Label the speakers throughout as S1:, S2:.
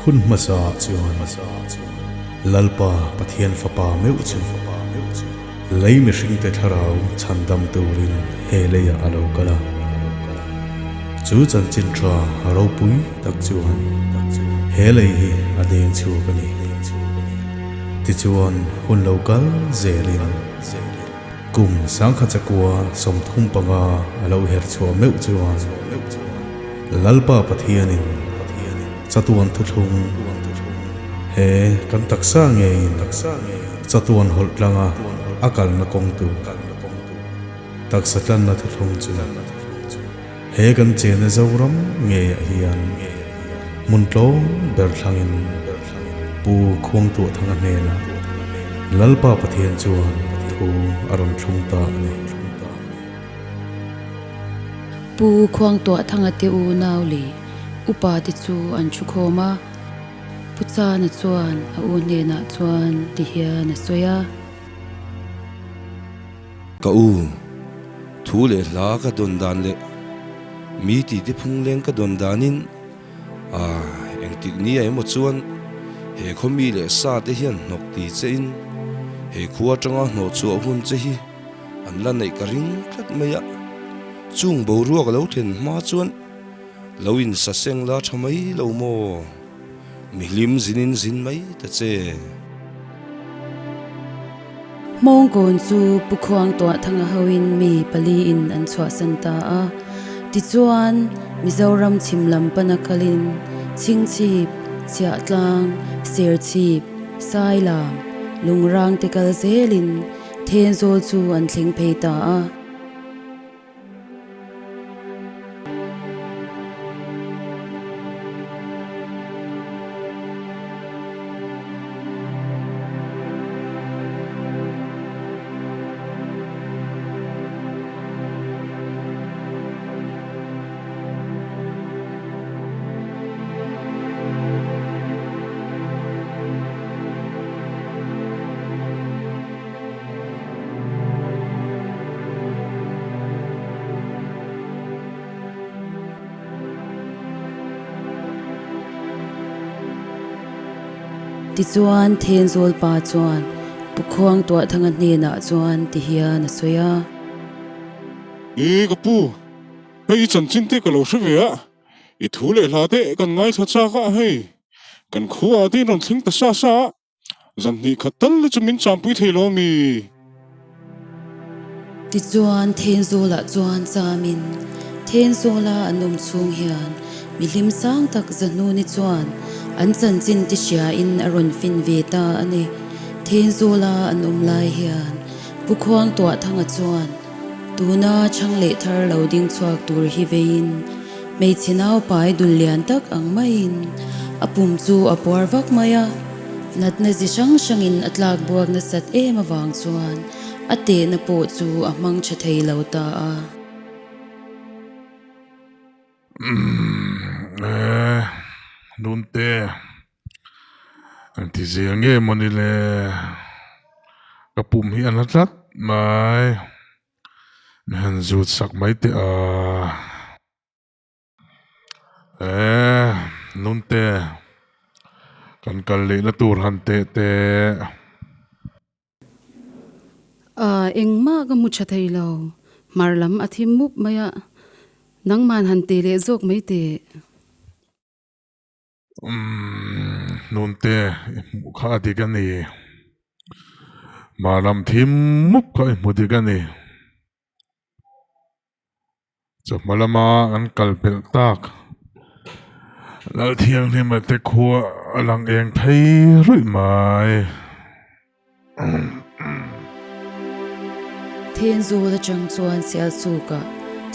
S1: Hun hmasa ah chuan Lalpa Pathian Fapa meuh chu lei mihringte thlarau chhandam turin he leiah a lo kal a. Chu chanchin tha ropui tak chuan he lei hi a deng chhuak a ni. Tichuan hun lo kal zelin kum sangkhat chakua 35 a lo her chhuah meuh chuan Lalpa Pathianin chatuan thuthlung he kan taksa ngeiin chatuan hawlh tlanga a kalna kawng tur taksa tlanna thuthlung chu he kan chena Zoram ngeiah hian hmun tlawm ber thlangin Pu Khuangtuahthanga hnenah Lalpa Pathian chuan thu a rawn thlung ta a ni.
S2: Pu Khuangtuahthanga te unau leh upa te chu an thu khawm a, Pu Chana chuan a u hnenah chuan ti hian a sawi a.
S3: Ka u, thu leh hla ka dawn dan leh mi titi phungleng ka dawn danin a engtik ni a emaw chuan he khaw mi leh sa te hian hnawk ti che in he khua atanga hnawh chhuah hun che hi an la neih ka ring tlat mai a, chung boruak lo thlen hma chuan lo in sa seng la tha mai lo maw? Mihlim zinin zin mai ta che.
S2: Hmawngkawn chu Pu Khuang Tuahthanga hoin mi pali in an chhuahsan ta a. Tichuan, Mizoram chhim lam pana kalin Chhingchhip, Chhiahtlang, Serchhip, Sailam, Lungrang te kal zelin Thenzawl chu an thleng phei ta a. Tichuan Thenzawl pa chuan Pu Khuang Tuahthanga hnenah chuan ti hian a sawi a.
S4: E ka pu, hei i chanchin te ka lo hre ve a, i thu leh hla te kan ngaithla chak a hei, kan khua ah te in rawn thleng ta sa sa a. Zan hnih khat tal chu min champui thei lo mi?
S2: Tichuan Thenzawlah chuan chamin Thenzawla an awm chhung hian mi hlim sang tak Zahnuni chuan an chanchin ti hriain a rawn fin ve ta a ni. Thenzawla an awm lai hian Pu Khuangtuahthanga chuan tuna chhang leh thar lo ding chhuak tur hi veiin Hmeichhe naupai dul lian tak ang maiin a pum chu a puar vak mai a, natna zi hrang hrangin a tlak buak nasat em avang chuan a tehna pawh chu a hmang tha thei lo ta a.
S4: Umm e, Nunte, engti zel nge mawni le, ka pum hi a na tlat mai. Mi han zut sak mai teh a. Eh, Nunte, kan kal lehna tur han teh teh.
S2: A, engmah ka hmu tha thei lo. Hmar lam a thim mup mai a, nangman han teh leh zawk mai teh.
S4: Umm, Nunte, i hmuh kha a dik a ni. Hmar lam thim mup kha i hmu dik a ni. Chawhma lama an kal pelh tak Lalthianghlima te khua a lang eng phei ruih mai.
S2: Thenzawl atang chuan Sialsukah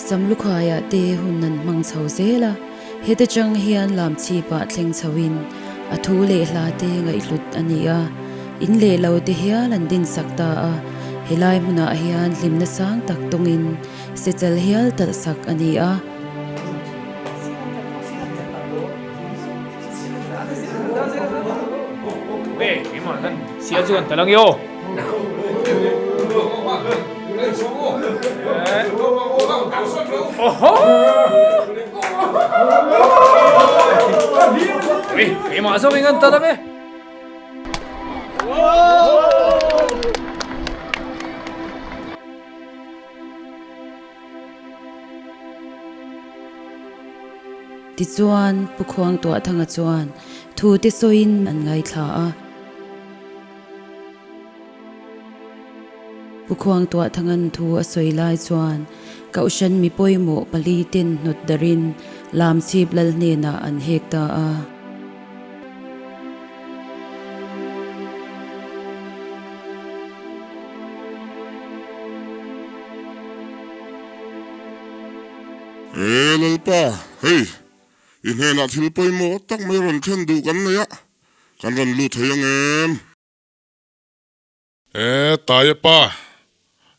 S2: Samlukhaiah te hun an hmang chho zel a, heta chang hian Lamchhipah thleng chhoin a thu leh hla te ngaihhlut a ni a, in leh lo te hial an dinsak ta a, helai hmunah hian hlimna sang tak tawngin sechal hial talhsak a ni a.
S5: Ui, keimah zawk in kan tal ang e.
S2: Tichuan, Pu Khuangtuahthanga chuan thu te sawiin an ngaithla a. Pu Khuangtuahthanga'n thu a sawi lai chuan Kohhran mi pawimawh pali ten hnawt darin Lamchhip lal hnenah an hek ta a.
S4: E Lalpa, hei, i hnenah thil pawimawh tak mai rawn thlen duh kan nei a, kan rawn lut thei ang em?
S6: E Taia pa,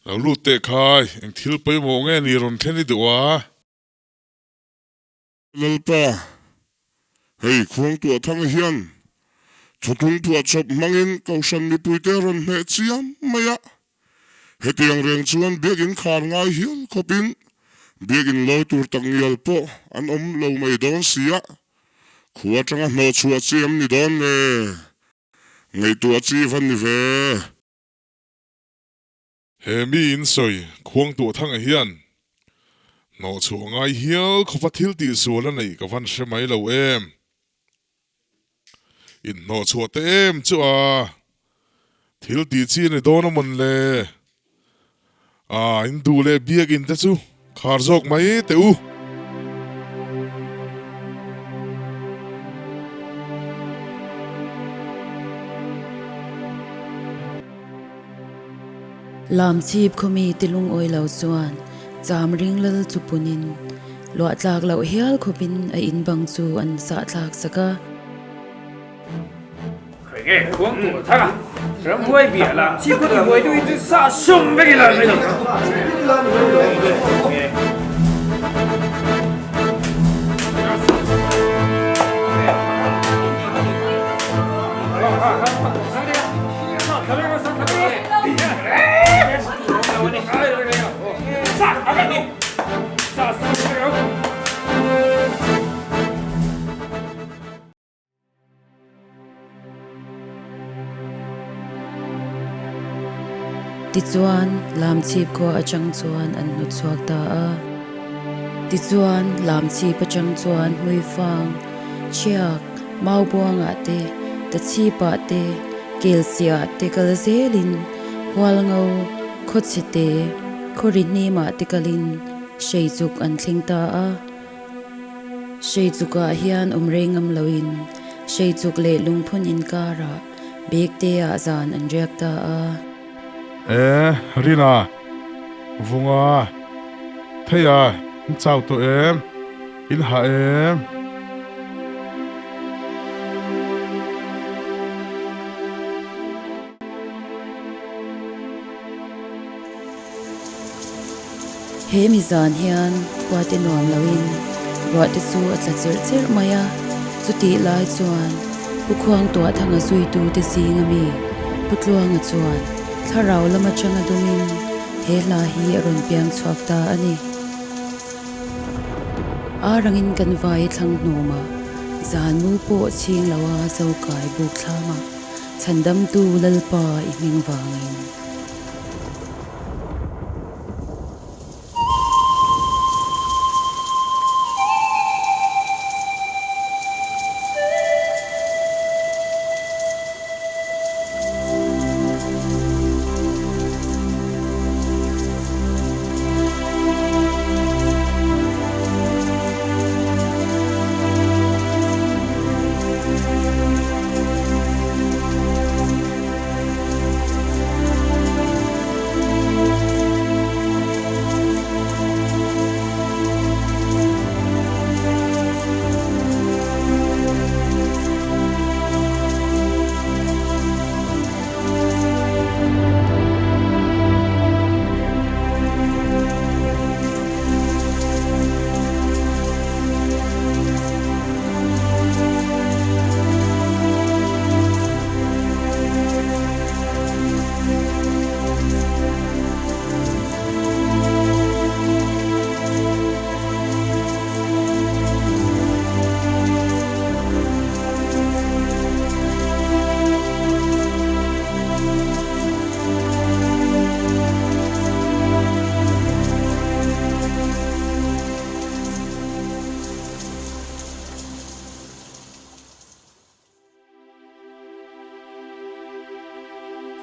S6: lo lut teh khai, eng thil pawimawh nge ni rawn thlen i duh a?
S4: Lalpa, hei Khuangtuah Thanga hian thuthlung phuahchawp hmangin Kohhran mipuite a rawn hneh chiam mai a. Hetiang reng chuan biakinn khar ngai hial khawpin biakinn lawi tur tak ngial pawh an awm lo mai dawn si a, khua atanga hnawhchhuah chi em ni dawn nge? Ngaihtuah chi va ni ve.
S6: He mi in sawi Khuangtuah Thanga hian hnawhchhuah ngai hial khawpa thil tihsual a neih ka van hre mai lo em. In hnawhchhuah te em chu a thil tih chi a ni dawn a mawn le. A in duh leh biakinn te chu khar zawk mai teh u.
S2: Lamchhip khawmi ti lungawi lo chuan cham ring lal chu punin luah tlak loh hial khawpin a in bang chu an sah thlak sak a.
S5: Khawi nge khuang tur thang a, ramhuai bia Lamchhip khaw ti buai duhin chu sah sum vek ila mai lo.
S2: Tichuan, Lamchhip khua atang chuan an hnawt chhuak ta a. Tichuan, Lamchhip atang chuan Hmuifang, Chhiak, Maubuangah te, Tachhipah te, Kelsiah te kal zelin Hualngo, Khawchhete, Khawrihnimah te kalin Hreichuk an thleng ta a. Hreichukah hian awm rei ngam loin Hreichuk leh Lungphun inkarah Bekteah zan an riak ta a.
S6: E, Rina, Vunga, Theia, in chau tawh em? In hah em?
S2: He mi zan hian khua te nuam loin ruah te chu a tla cherh cherh mai a, chutih lai chuan Pu Khuangtuahthanga zuitu te zing ami Pu Tluanga chuan thlarau lam atanga dungin he hla hi a rawn piang chhuak ta a ni. A rangin kan vai thlang hnawmah zan mu pawh chhing loa zokai buk thlamah chhandamtu Lalpa i hming vangin.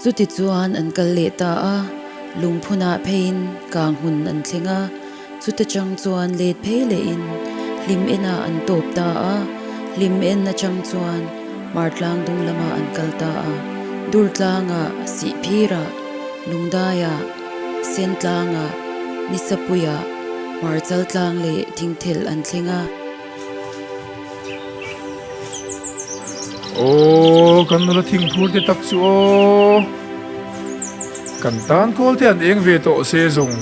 S2: Chutichuan an kal leh ta a, lungphunah pheiin kang hmun an thleng a, chuta chang chuan let phei lehin hlim enah an tawp ta a, hlim en atang chuan Hmartlang dung lamah an kal ta a, Durtlangah, Sihphirah, Lungdaiah, Sentlangah, Nisapuiah, Hmarchaltlang leh Thingthelh an thleng a.
S7: Aw, kan nula thingphur te tak chu aw. Kan tan kawl te an eng ve tawh se zawng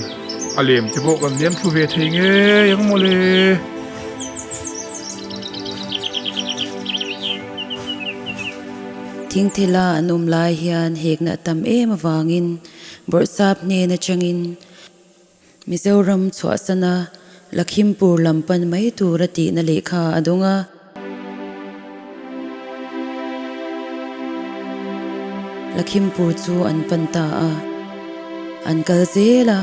S7: a lem te pawh kan liam thlu ve thei ngei ang mawle.
S2: Thingthila an awm lai hian hekna a tam em avangin Bawrhsap hnen atangin Mizoram chhuahsana Lakhimpur lam pan mai tura tihna lehkha a dawng a. Lakhimpur chu an pan ta a. An kal zel a,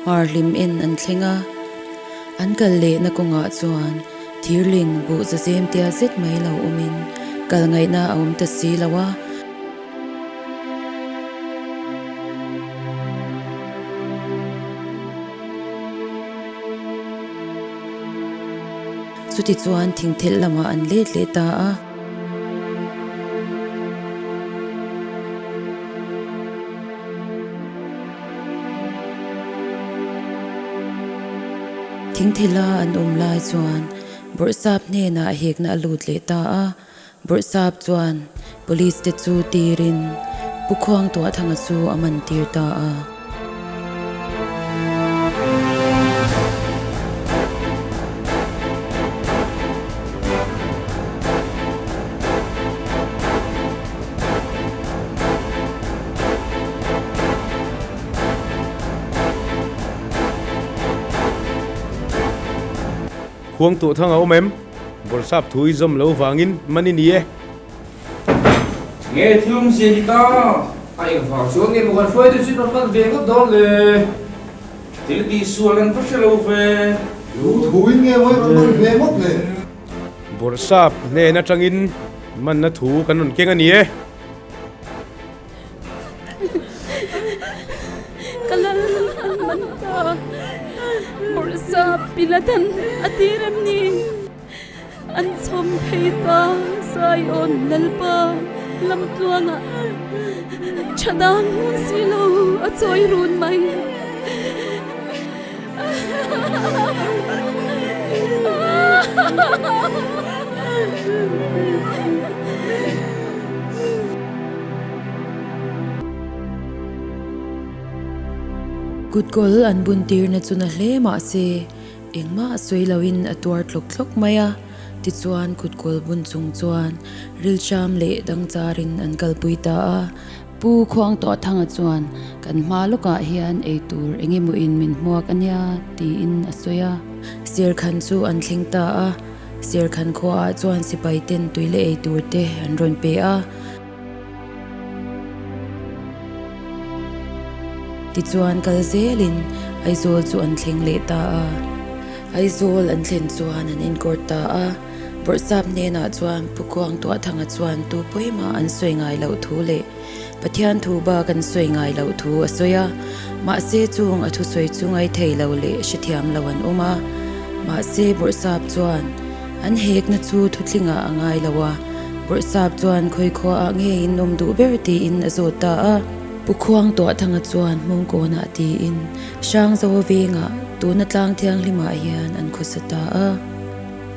S2: hmarhlim en an thleng a. An kal lehna kawngah chuan thirling buh zazem tia zet mai lo awmin kal ngaihna a awm ta si lo a. Chutichuan thingthelh lamah an let leh ta a. Thingthelha an awm lai chuan Bawrhsap hnenah hekna a lut leh ta a. Bawrhsap chuan Police te chu tirin Pu Khuangtuahthanga chu a man tir ta a.
S8: Khuangtuahthanga awm em? Bawrhsap thu i zawm lo vangin man i ni e.
S5: Nge thil awmzia ni ta? A engvang chuan nge maw kan hruaitu chu rawn man ve ngawt dawn le? Thil tihsual an va hre lo ve.
S9: Lu thuin nge maw i rawn man ve ngawt le?
S8: Bawrhsap hnen atangin manna thu kan rawn keng a ni e.
S10: Ka lal an man ta. Bawrhsap Pilathan a ti rem ni. An chhawm phei ta Zion Lalpa lamtluangah tha dang si lo a chawi run mai.
S2: Kutkawl an bun tirna chu na hle mahse engmah sawi loin a tuar tlawk tlawk mai a, tichuan kutkawl bun chung chuan rilṭam leh dangcharin an kalpui ta a. Pu Khuangtuahthanga chuan, Kan hma lawkah hian ei tur eng emaw in min hmuak a nia, tiin a sawi a. Serkhan chu an thleng ta a, Serkhan khuaah chuan sipai ten tui leh ei tur te an rawn pe a. Tichuan kal zelin Aizawl chu an thleng leh ta a. Aizawl an thlen chuan an inkawr ta a. Bawrhsap hnenah chuan Pu Khuangtuahthanga chuan tu pawimah an sawi ngai loh thu leh Pathian thu bak an sawi ngai loh thu a sawi a, mahse chung a thusawi chu ngaithei lo leh hrethiam lo an awm a. Mahse Bawrhsap chuan an hekna chu thutlingah a ngai lo a, Bawrhsap chuan khawikhuaah nge in awm duh ber tiin a zawt ta a. Pu Khuangtuahthanga chuan Hmawngkawnah tiin Hrangzo vengah tuna tlang thianghlimah hian an khawsa ta a.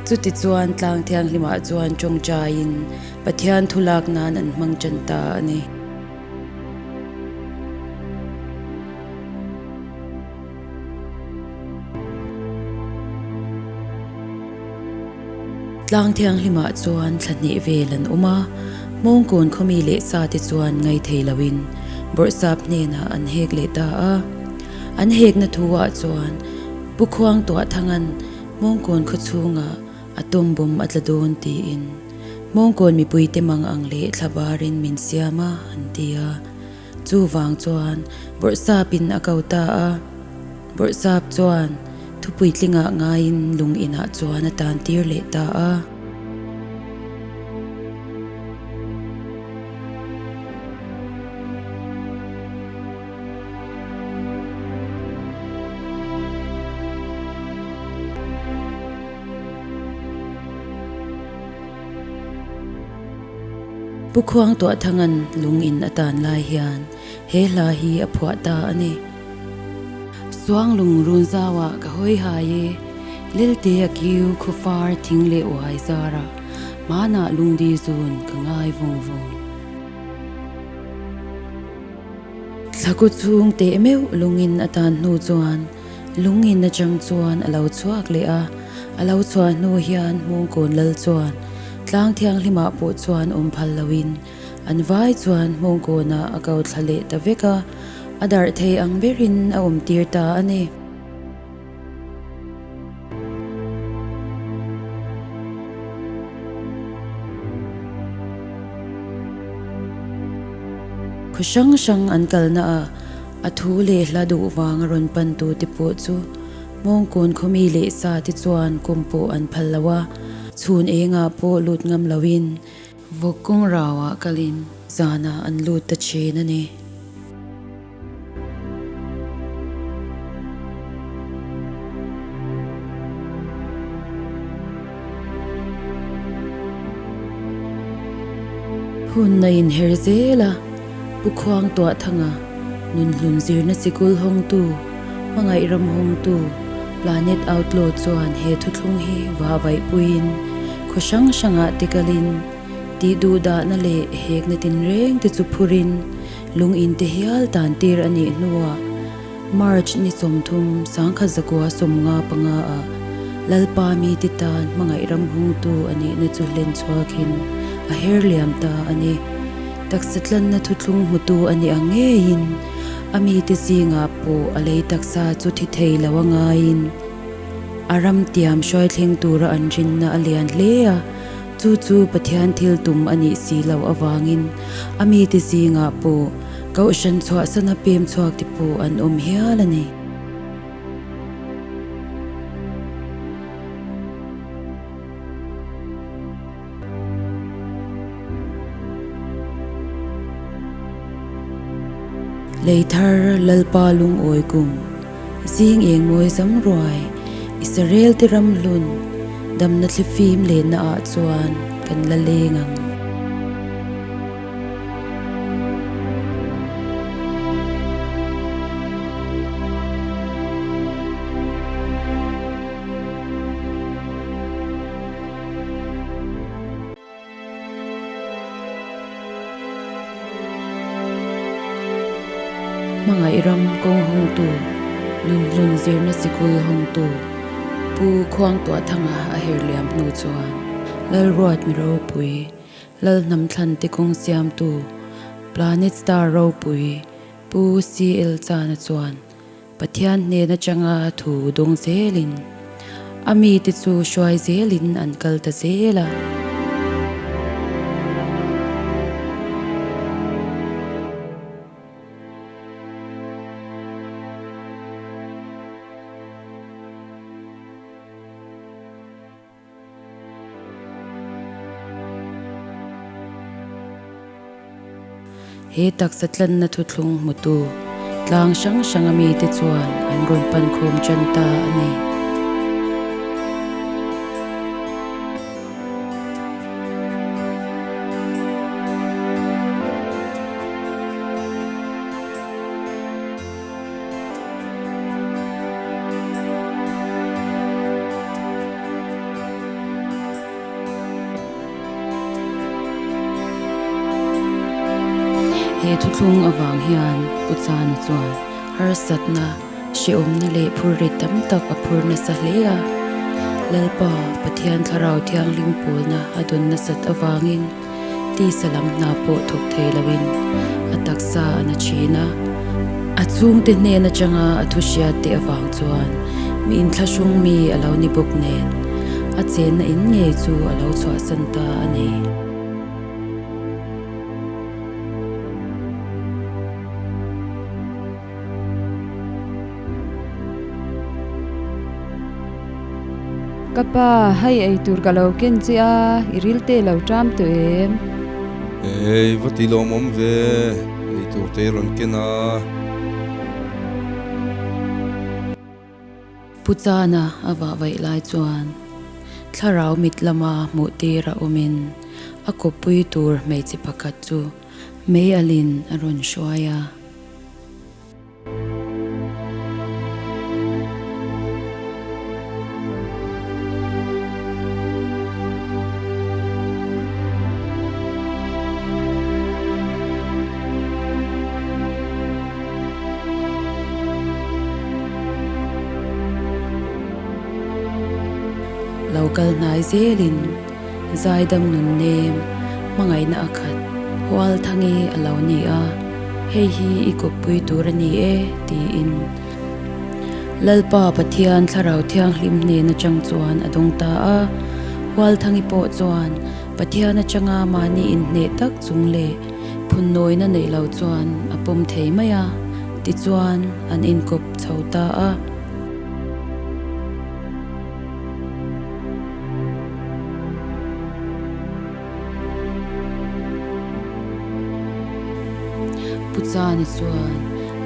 S2: Chutichuan tlang thianghlimah chuan tawngtaiin Pathian thu lak nan an hmang tan ta a ni. Tlang thianghlimah chuan thla hnih vel an awm a, Hmawngkawn khawmi leh sate chuan ngaithei loin Bawrhsap hnenah an hek leh ta a. An hekna thu-ah chuan Pu Khuangtuahthanga'n Hmawngkawn khaw chhungah a tawm bawm a tla dawn tiin Hmawngkawn mipuite mang ang leh thla barin min siam a an ti a. Chuvang chuan Bawrhsapin a ko ta a. Bawrhsap chuan thupuitlingah ngaiin lung inah chuan a tan tir leh ta a. Pu Khuangtuahthanga'n lung in a tan lai hian he hla hi a phuah ta a ni. Suanglung run zauah ka hawi hai e, Lelte a kiu khawfar thing leh uai zarah hmanah lungdi zun ka ngai vawng vawng. Thlaku chhung teh meuh lungin a tan hnu chuan lungin atang chuan a lo chhuak leh a, a lo chhuah hnu hian Hmungkawn lal chuan tlang thianghlimah pawh chuan awm phal loin an vai chuan Hmungkawnah a ko thla leh ta vek a, a darh thei ang berin a awm tir ta a ni. Khaw hrang hrang an kalna ah a thu leh hla duh vang a rawn pan tu te pawh chu Hmawngkawn khawmi leh sa te chuan kum pawh an phal lo a, chhun engah pawh lut ngam lo in vawk kawng rau ah kal in zan ah an lut ta thin a ni. Hun a inher zel a, Pu Khuang Tuahthanga, Nunhlun zirna sikul hawngtu, Hmangaih ram hawngtu, Planet Outlaw chuan he thuthlung hi vahvaihpuiin khaw hrang hrangah tikalin, tihduhdahna leh hekna tinreng te chu phurin, Lung in te hial tan tir a nih hnuah March ni 30 1995 ah Lalpa mite tan hmangaih ram hungtu a nihna chu hlen chhuakin a her liam ta a ni. Taksa tlanna thuthlung hmutu a nih ang ngeiin a mite zingah pawh a lei taksa chu thi thei lo a ngaiin a ram tiam hruai thleng tura an rinna a lian hle a. Chu chu Pathian thil tum a nih si loh avangin a mite zingah pawh Kohhran chhuahsana pem chhuak te pawh an awm hial a ni. Lei thar Lalpa lungawi kum zing eng mawi zam ruai Israel te ram hlun damna thlifim lenna ah chuan kan la leng ang. Hmangaih ram kawng hawngtu, Nunhlun zirna sikul hawngtu Pu Khuangtuahthanga a her liam hnu chuan Lalruat mi ropui, Lalhnam thlan te kawng siamtu, Planet Star ropui Pu CL Chana chuan Pathian hnen atanga thu dawng zelin a mite chu hruai zelin an kal ta zel a. He taksa tlanna thuthlung hmutu tlang hrang hranga mite chuan an rawn pan khawm tan ta a ni. He thuthlung avang hian Pu Chana chuan harsatna, hrehawmna leh phurrit tam tak a phur nasa hle a. Lalpa, Pathian Thlarau Thianghlim pawlna a dawn nasat avangin tisa lam hna pawh thawk thei loin a taksa a na thin a. A chhungte hnen atanga a thu hriat te avang chuan mi inthlahrung mi a lo ni bawk nen a chenna in ngei chu a lo chhuahsan ta a ni.
S11: Ka pa, hei eitur ka lo ken che a, i ril te lo ṭam tawh em?
S3: Ei, va ti lawmawm ve, eitur te rawn ken a.
S2: Pu Chana a vah vaih lai chuan. Thlarau mit lama hmuh tir a awmin a kawppui tur hmeichhe pakhat chu mei alin a rawn hruai a. Lo kal hnai zelin zaidam nun nem hmangaihna a khat hual thangi a lo ni a, hei hi i kawppui tur a ni e tiin Lalpa Pathian Thlarau Thianghlim hnen atang chuan a dawng ta a, Hualthangi pawh chuan Pathian atanga mahni inhneh tak chung leh phunnawina neih lo chuan a pawm thei mai a, tichuan an inkawp chho ta a. Pu Chana chuan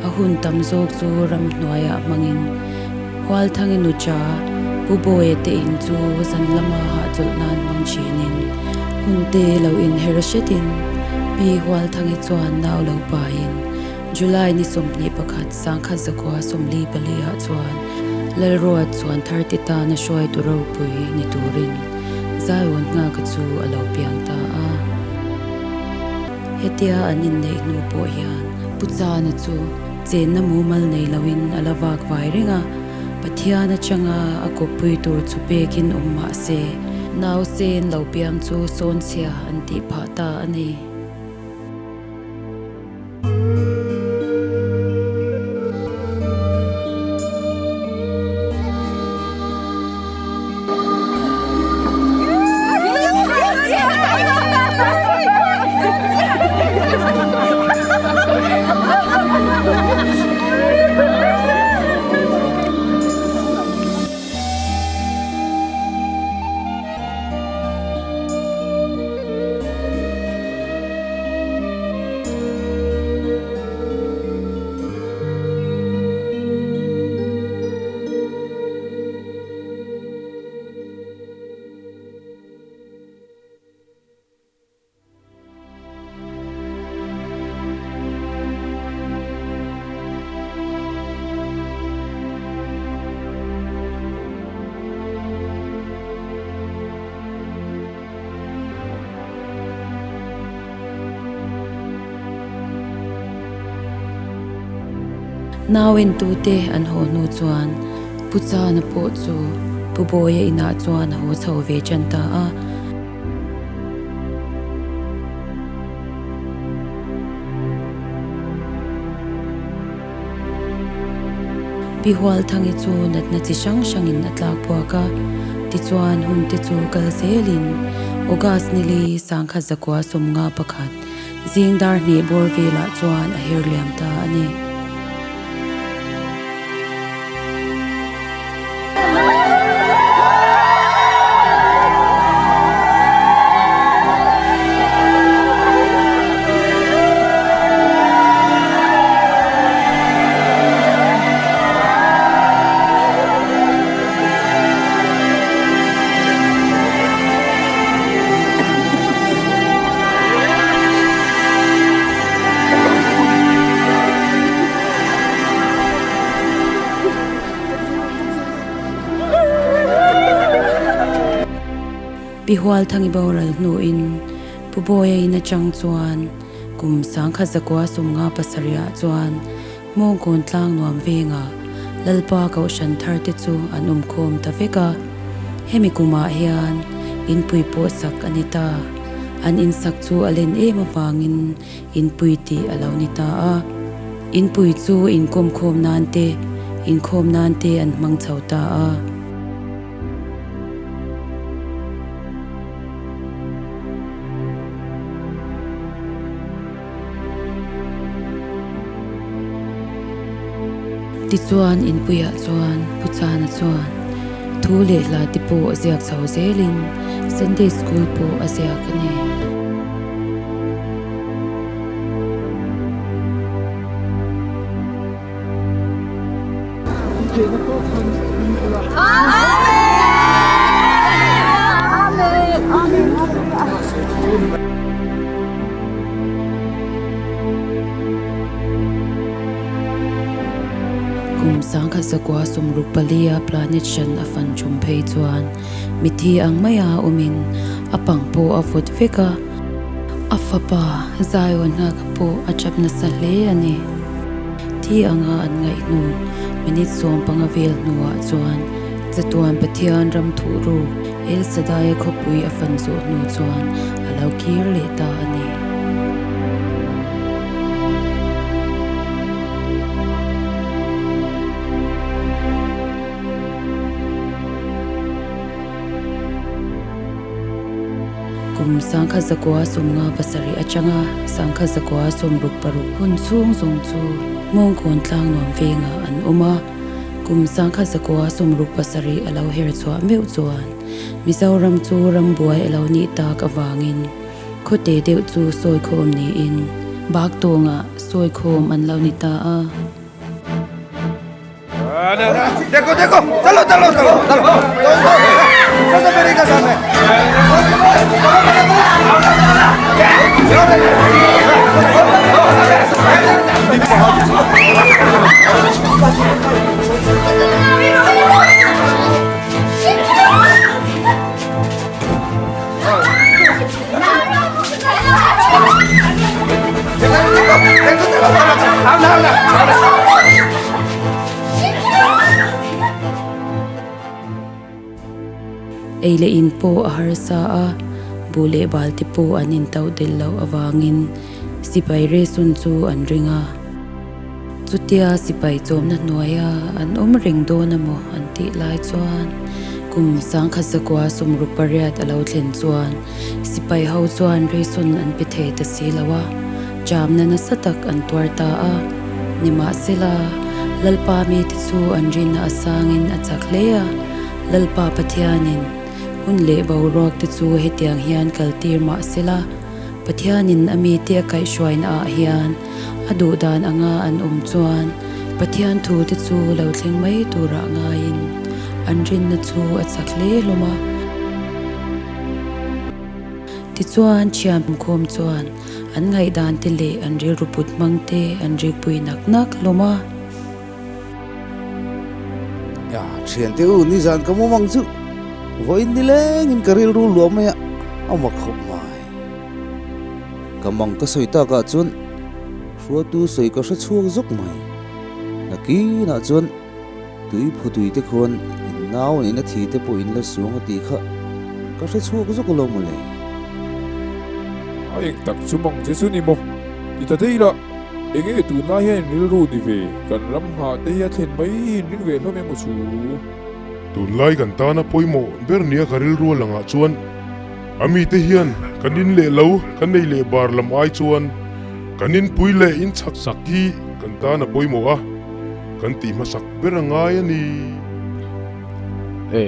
S2: a hun tam zawk chu ramhnuaiah hmangin Hualthangi nucha Pu Bawia te in chu zan lama hahchawlh nan hmang thinin hun te lo inher hretin Pi Hualthangi chuan nau lo paiin July ni 21 sangkhat 94 ah chuan Lalruat chuan Tharte tana hruaitu ropui ni turin Zion nghaka chu a lo piang ta a. Hetia an inneih hnu pawh hian Pu Chana chu chenna mumal nei loin a la vak vai reng a, Pathian atanga a kawppui tur chu pekin awm mah se, nausen lo piang chu sawnchhia an tih phah ta a ni. Nau entute an haw hnu chuan Pu Chana pawh chu Pu Bawia inah chuan a haw chho ve tan ta a. Pi Hualthangi chu natna chi hrang hrangin a tlak buak a, tichuan hun te chu kal zelin August nili 1951 zing dar hnih bawr velah chuan a her liam ta a ni. Pi Hualthangi boral hnuin Pu Bawia in atang chuan kum 1997 ah chuan Hmawngkawn tlang nuam vengah Lalpa Kohhran thar te chu an awm khawm ta vek a. Hemi kumah hian inpui pawh sak a ni ta. An insak chu a len em avangin inpui tih a lo ni ta a. Inpui chu inkawm khawm nan te, inkhawm nan te an hmang chho ta a. Tichuan inpuiah chuan Pu Chana chuan thu leh hla te pawh a ziak chho zelin Sunday School pawh a ziak a ni. Kum 1964 planet hran a fan ṭum phei chuan mithi ang maia awmin a pang pawh a vawt vek a, a fapa Zion nghaka pawh a ṭap nasa hle a ni. Thi anga an ngaih hnu minute 15 vel hnuah chuan chatuan Pathian ram thuhru El Shaddai-a khawpui a fan zawh hnu chuan a lo kir leh ta a ni. Kum 1957 atanga 1966 hun chhung zawng chu Hmawngkawn Tlangnuam vengah an awm a. Kum 1967 a lo her chhuah meuh chuan Mizoram chu rambuai a lo nih tak avangin khawte deuh chu sawikhawm niin Baktawngah sawikhawm an lo ni ta a. Ei leh in pawh a harsa a, buh leh bal te pawh an intauh del loh avangin sipai resun chu an ring a. Chutia sipai chawmna hnuaia an awm reng dawn a maw an tih lai chuan kum 1968 a lo thlen chuan sipai ho chuan ration an pe thei ta si lo a, chamna nasa tak an tuar ta a. Nimahsela, Lalpa mite chu an rinna a sangin a chak hle a, Lalpa Pathianin hun leh boruak te chu hetiang hian kaltir mahsela, Pathianin a mite a kaihhruaina ah hian a duh dan anga an awm chuan Pathian thu te chu lo thleng mai turah ngaiin an rinna chu a chak hle hlawm a. Tichuan thian khawm chuan an ngaihdan te leh an rilru put hmang te an rikpui nak nak hlawm a.
S12: Ya, thiante u, nizan ka mumang chu vawiin nilengin ka rilru luah mai a, a mak khawp mai. Ka mang ka sawi takah chuan hruaitu sawi ka hre chhuak zawk mai. Nakinah chuan tui phutui te khuan in nau in a thi te pawh in la suang a tih kha ka hre chhuak zawk lo mawle.
S7: A eng tak chu mang che chu ni maw? Ti ta daih la, enge tunlai hian in rilru ni ve, kan ram nghah te hi a thlen mai in ring ve hlawm emaw chu?
S6: Tunlai kan tana pawimawh ber nia ka rilru a langah chuan A mite hian kan in leh lo kan nei leh bar lam ai chuan kan inpui leh inchhak sak hi kan tan a pawimawh a, kan tih hmasak ber a ngai a ni.
S5: E,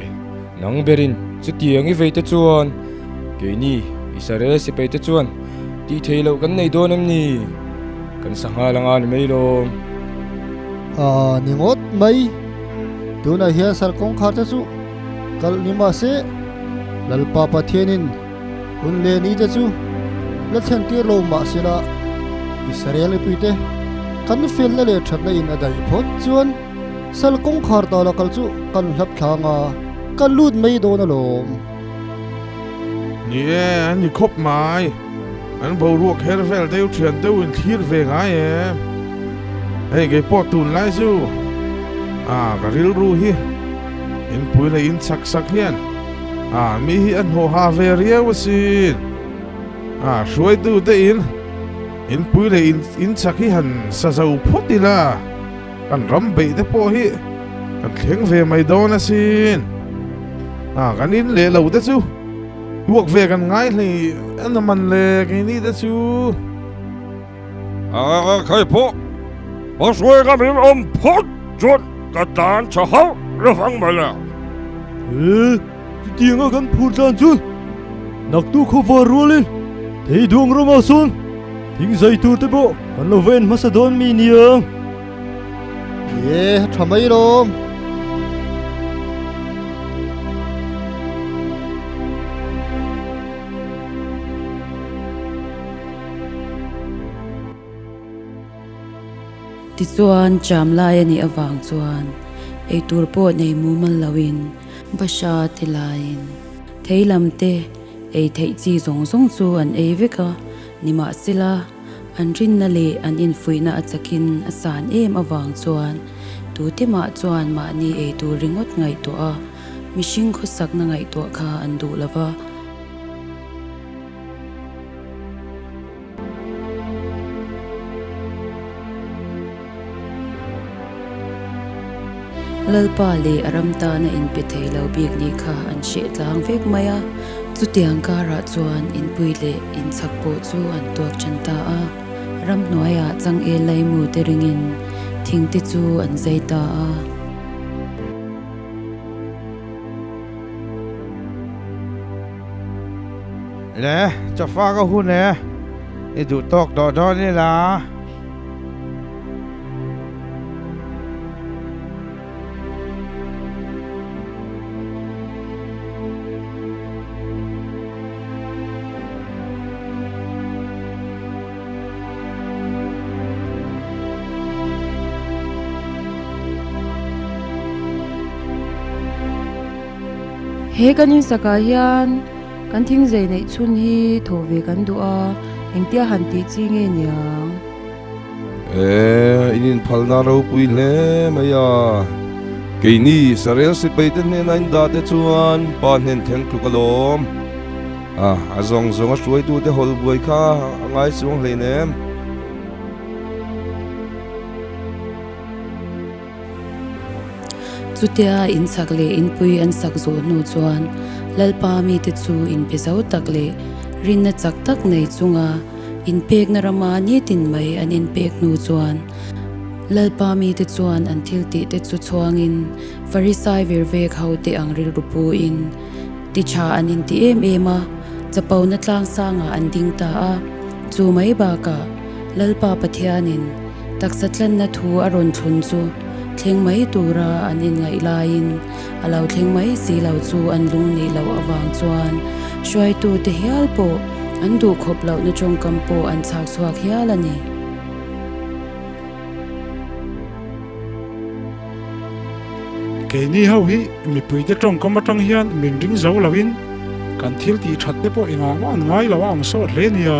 S5: nang berin chutiang i vei te chuan keini Israel sipai te chuan tih theih loh kan nei dawn em ni? Kan sangha la nga ni mai lawm.
S9: A ni ngawt mai. Tunah hian sal kawngkhar te chu Kalh ni mahse, Lalpa Pathianin hun leh ni te chu la thlen tir lo mahsela, Israel mipuite kan felna leh thatna in a daih phawt chuan sal kawngkhar tala kal chu kan hlap thlang a, kan lut mai dawn alawm.
S13: Ni e, an ni khawp mai. An boruak her vel deuh thian deuh in thlir ve ngai em. Hei keipawh tunlai chu a ka rilru hi. Inpui leh in chak sak hian a mi hi a hnawh ha ve riau asin. A hruaitu te in inpui leh in in chak hi han sa zo phawt ila kan ram beih te pawh hi kan thleng ve mai dawn asin. A kan in leh lo te chu uak ve kan ngai hlei a na man le keini te chu.
S14: A khai pawh a hruai ngam in awm phawt chuan ka dan tha hauh lo vang mai le.
S15: He chutianga kan phur tlan chu naktu khawvar rualin thei duang ramah sawn thing zai tur te pawh kan lo va en hmasa dawn mi niang.
S9: Ye tha mai lawm.
S2: Tichuan, cham lai a nih avang chuan eitur pawh nei mumal loin bahra te laiin thei lam te ei theih chi zawng zawng chu an ei vek a, nimahsela an rinna leh an infuihna a chakin a san em avang chuan tute mah chuan mahni eitur ringawt ngaihtuah a, mihring khawsakna ngaihtuah kha an duh lo va. Lalpa leh a ram tana inpe thei lo bik nih kha an hreh tlang vek mai a, chutiang karah chuan inpui leh inchhak pawh chu an tuak ṭhen ta a. Ramhnuaiah changel laimu te ringin thing te chu an zai ta a.
S13: Le, chawfa ka hun e, i duh tawk tawh dawn ila.
S11: He kan insakah hian kan thingzei neih chhun hi thaw ve kan duh a, engtia han tih chi nge niang?
S3: E, in inphalna ropui hle mai a. Keini Israel sipaite hnena in dah te chuan pa hnen thleng tluk alawm. A, a zawng zawng a hruaitute hawlh buai kha a ngai chuang hleinem.
S2: Chutia inchak leh inpui an sak zawh hnu chuan Lalpa mite chu inpe zo tak leh rinna chak tak nei chunga inpekna rama nitin mai an inpek hnu chuan Lalpa mite chuan an thil tihte chu chhuangin Farisai virvek hote ang rilru puin ti tha an inti em em a, chapona tlangsangah an ding ta a. Chu mai bakah Lalpa Pathianin taksa tlanna thu a rawn thlun chu thleng mai tura an inngaih laiin a lo thleng mai si lo chu an lung nih loh avang chuan hruaitute hial pawh an duhkhawp lohna tawngkam pawh an chhak chhuak hial a ni.
S7: Keini ho hi mipuite tawngkam atang hian min ring zo loin kan thil tih that te pawh engah mah an ngai lo a ang sawt hle nia.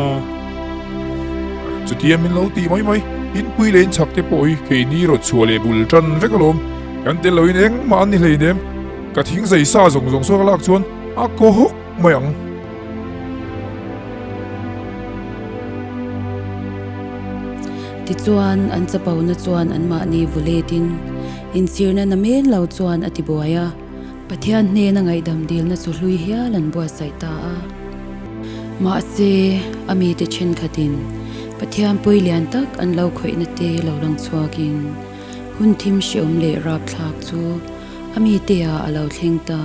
S6: Chutia min lo tih mai mai, inpui leh inchhak te pawh hi keini rawt chhuah leh bul tan vek alawm. Kan tel loin engmah an ni hleinem. Ka thing zai sa zawng zawng sawn ka lak chuan a kaw hawk mai ang.
S2: Tichuan, an chapona chuan anmahni vuletin inchhirna namen lo chuan a tibuai a, Pathian hnena ngaihdam dilna chu hlui hial an buatsaih ta a. Mahse, a mite thenkhatin Pathian pawi lian tak an lo khawihna te lo lang chhuakin hun thim hreawm leh rapthlak chu a mite-ah a lo thleng ta.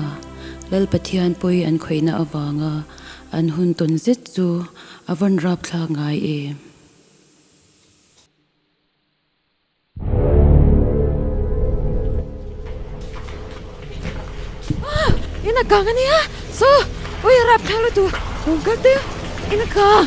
S2: Lal Pathian pawi an khawihna avanga an hun tawn zet chu a vawn rapthlak ngai em?
S11: Ina kang ania so ui rapthlak lutuk rawn kal teh ina kang.